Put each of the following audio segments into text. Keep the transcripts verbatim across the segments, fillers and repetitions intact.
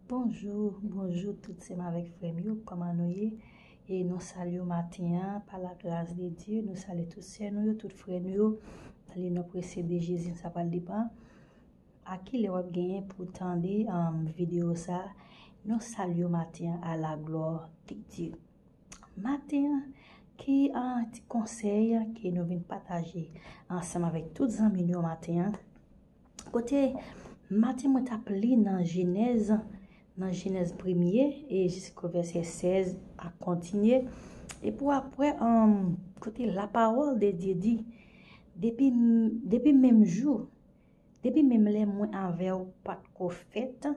Bonjou, bonjou tout sè m avèk frè m yo, kòman nou ye? E nou salye w maten an, pa la gras de Dye, nou salye tout sè nou yo, tout frè nou yo, nan le non presye de Jezi, sa pral depann a ki lè w ap genyen pou tande um, videyo sa. Nou salye w maten an, a la glwa de Dye. Maten an, ki an ti konsèy ke nou vin pataje ansanm avèk tout zanmi nou yo maten an. Kote maten mwen t ap li nan Jenèz, nan Jenèz premye e jisko vèsè sèz a kontinye. E pou apre, um, kote lapawòl de Dye di, depi, depi menm jou, depi menm lè mwen avè w pa t ko fèt,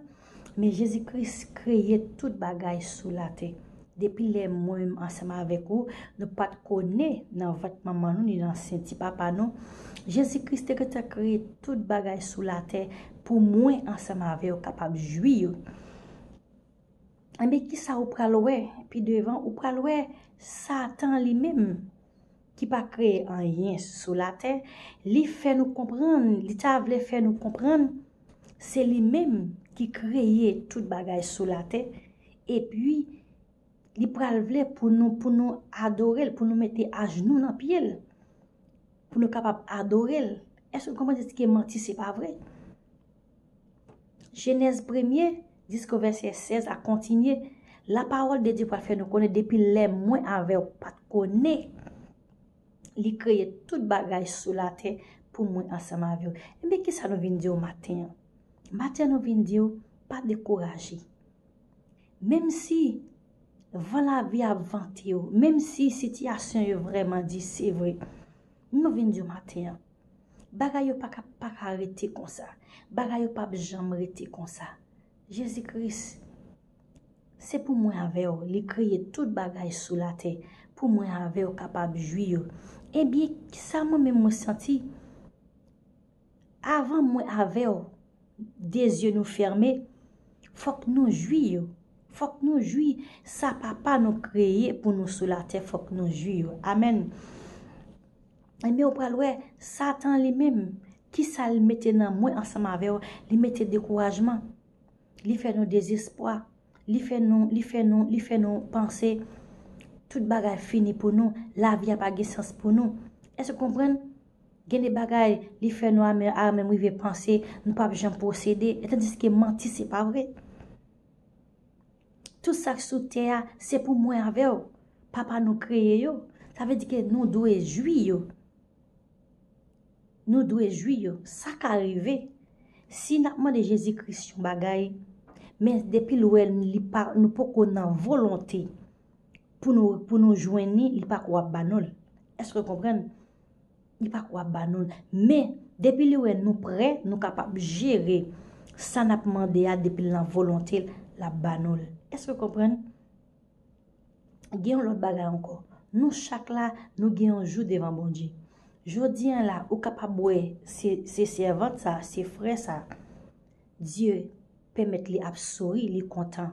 men Jezi Kris kreye tout bagay sou latè. Depi lè mwen menm ansanm avèk ou, nou pa t ko ne nan vant manman nou ni nan senti papa nou, Jezi Kris te gentan kreye tout bagay sou latè pou mwen ansanm avè w kapab jwi yo. Enben, kisa ou pral wè pi devan? Ou pral wè Satan li menm ki pa kreye anyen sou latè, li fè nou konprann, li ta vle fè nou konprann, se li menm ki kreye tout bagay sou latè, epi li pral vle pou nou, pou nou adore l, pou nou mete ajnou nan pye l, pou nou kapab adore l. Èske w konprann se ki manti, se pa vre? Jenèz premye, jisko vèsè sèz a kontinye, lapawòl de Dye pral fè nou konnen depi lè mwen avè w pa t ko ne, li kreye tout bagay sou latè pou mwen ansanm avè w. Enben, kisa nou vin di w maten an? Maten an, nou vin di w, pa dekouraje. Menm si van lavi ap vante w, menm si sitiyasyon yo vrèman di, se vre, nou vin di w maten an, bagay yo pa ka, pa ka rete konsa. Bagay yo p ap janm rete konsa. Jezi Kris, se pou mwen avè w, li kreye tout bagay sou latè, pou mwen avè w kapab jwi yo. Ebyen, sa mwen menm mwen santi, avan mwen avè w, de zye nou fèmen, fòk nou jwi yo. Fòk nou jwi sa papa nou kreye pou nou sou latè, fòk nou jwi yo. Amèn. Ebyen, ou pral wè, Satan li menm, kisa l mete nan mwen ansanm avè w? Li mete dekourajman. Li fè nou dezespwa. Li fè nou, li fè nou, li fè nou panse tout bagay fini pou nou, lavi a pa gen sans pou nou. Èske w konprann? Gen de bagay li fè nou a menm, a menm rive panse nou p ap janm posede, e tandiske manti se pa vre. Tout sa k sou tè a, se pou mwen avè w. Papa nou kreye yo. Sa vle di ke nou dwe jwi yo. Nou dwe jwi yo. Sa ka rive si n ap mande Jezi Kris yon bagay, men depi l wè li pa, nou poko nan volonte pou nou, pou nou jwenn li, li pa ko ap ba nou l. Èske w konprann? Li pa ko ap ba nou l. Men, depi li wè nou prè, nou kapab jere sa n ap mande a, depi l nan volonte l, l ap ba nou l. Èske w konprann? Gen yon lòt bagay ankò. Nou chak la, nou gen yon jou devan Bondye. Jodi a la, ou kapab wè se, se sèvant sa, se frè sa, Dye pèmèt li ap souri, li kontan.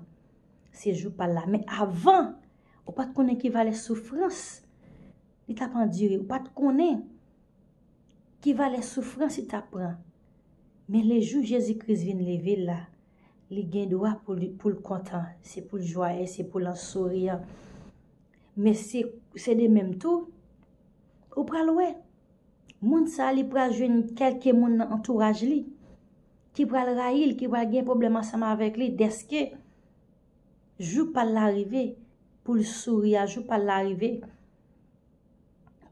Se jou pa l la. Men avan, ou pa t konnen ki valè soufrans li t ap andire. Ou pa t konnen ki valè soufrans li t ap pran. Men lejou Jezi Kris vin leve l la, li gen dwa pou li, pou l kontan. Se pou l jwaye, se pou l an souriyan. Men se, se de menm tou, ou pral wè. Moun sa a, li pral jwenn kèlke moun nan antouraj li ki pral rayi l, ki pral gen pwoblèm ansanm avèk li, dèske jou pa l la rive pou l souri a, jou pa l la rive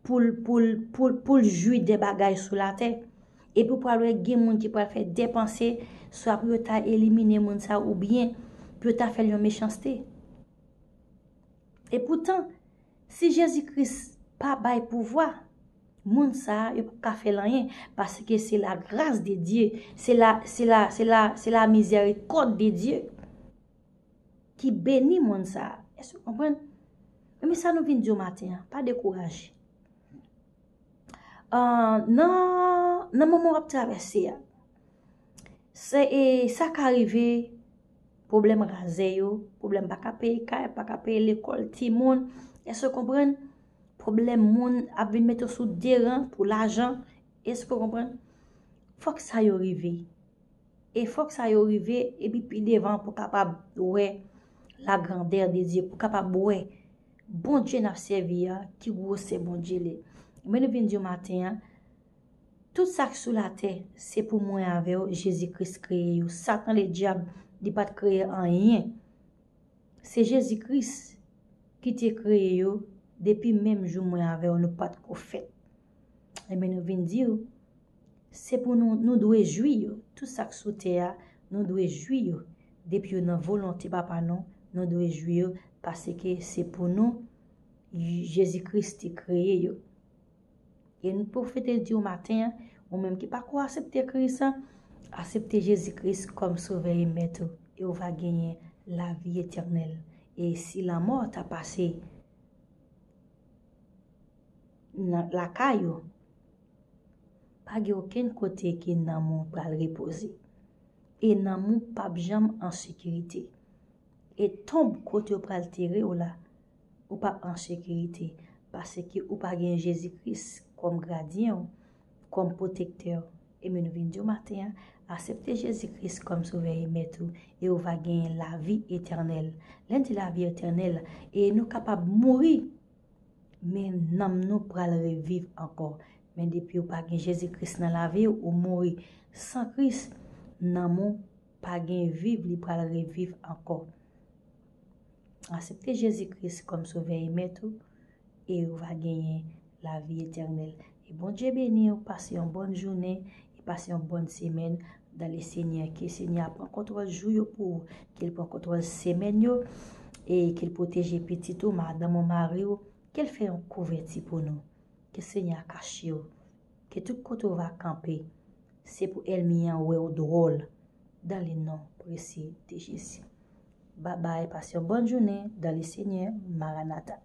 pou l, pou l, pou l, pou l jwi de bagay sou latè. Epi w pral wè gen moun ki pral fè de panse, swa pou yo ta elimine moun sa a oubyen pou yo ta fè l yon mechanste. E poutan, si Jezi Kris pa bay pouvwa, moun sa a, yo p ap ka fè l anyen, paske se la gras de Dye, se la, se la, se la, se la mizèrikòd de Dye ki beni moun sa a. Èske w konprann? Men sa nou vin di w maten an, pa dekouraje. Ah, nan, nan moman w ap travèse a, se, e, sa ka rive, pwoblèm razè yo, pwoblèm pa ka peye kay, pa ka peye lekòl timoun. Èske w konprann? Pwoblèm moun ap vin mete w sou de ran pou lajan. Èske w konprann? Fòk sa yo rive. E fòk sa yo rive, epi pi devan pou kapab wè la grandeur de Dieu, pou kapab wè Bondye n ap sèvi a, ki gwosè Bondye li. Men nou vin di w maten an, tout sa k sou latè, se pou mwen avè w, Jezi Kris kreye yo. Satan ledyab, li pa t kreye anyen. Se Jezi Kris ki te kreye yo depi menm jou mwen avè w nou pa t ko fèt. Ebyen, nou vin di w, se pou nou, nou dwe jwi yo. Tout sa k sou tè a, nou dwe jwi yo. Depi yo nan volonte Papa nou, nou dwe jwi yo, paske se pou nou Jezi Kris te kreye yo. E nou pwofite di w maten an, ou menm ki pako aksepte Kris an, aksepte Jezi Kris kòm Sovè e Mèt ou, e ou va genyen lavi etènèl. E si lanmò ta pase nan lakay ou, pa gen okenn kote ke nanm ou pral repoze. E nanm ou p ap janm an sekirite. E tonb kote yo pral tere w la, ou p ap an sekirite, paske ou pa gen Jezi Kris kòm gadyen w, kòm pwotektè w. Ebyen, nou vin di w maten an, aksepte Jezi Kris kòm Sovè e Mèt ou, e ou va genyen lavi etènèl. Lè n di lavi etènèl, e nou kapab mouri, men nanm nou pral reviv ankò. Men depi ou pa gen Jezi Kris nan lavi w, ou mouri. San Kris, nanm ou pa gen viv, li pral reviv ankò. Aksepte Jezi Kris kòm Sovè e Mèt ou, e ou va genyen lavi etènèl. E Bondye beni w, pase yon bòn jounen, e pase yon bòn semèn dans le Seigneur. Ke Senyè a pran kontwòl jou yo pou ou, ke l pran kontwòl semèn yo, e ke l pwoteje pitit ou, madanm ou, mari w, ke l fè yon kouvèti pou nou. Ke Senyè a kache w. Ke tout kote w va kanpe, se pou ènmi an wè w dwòl. Dans le nom précieux de Jésus. Babay, pase yon bòn jounen dans le Seigneur. Maranatha.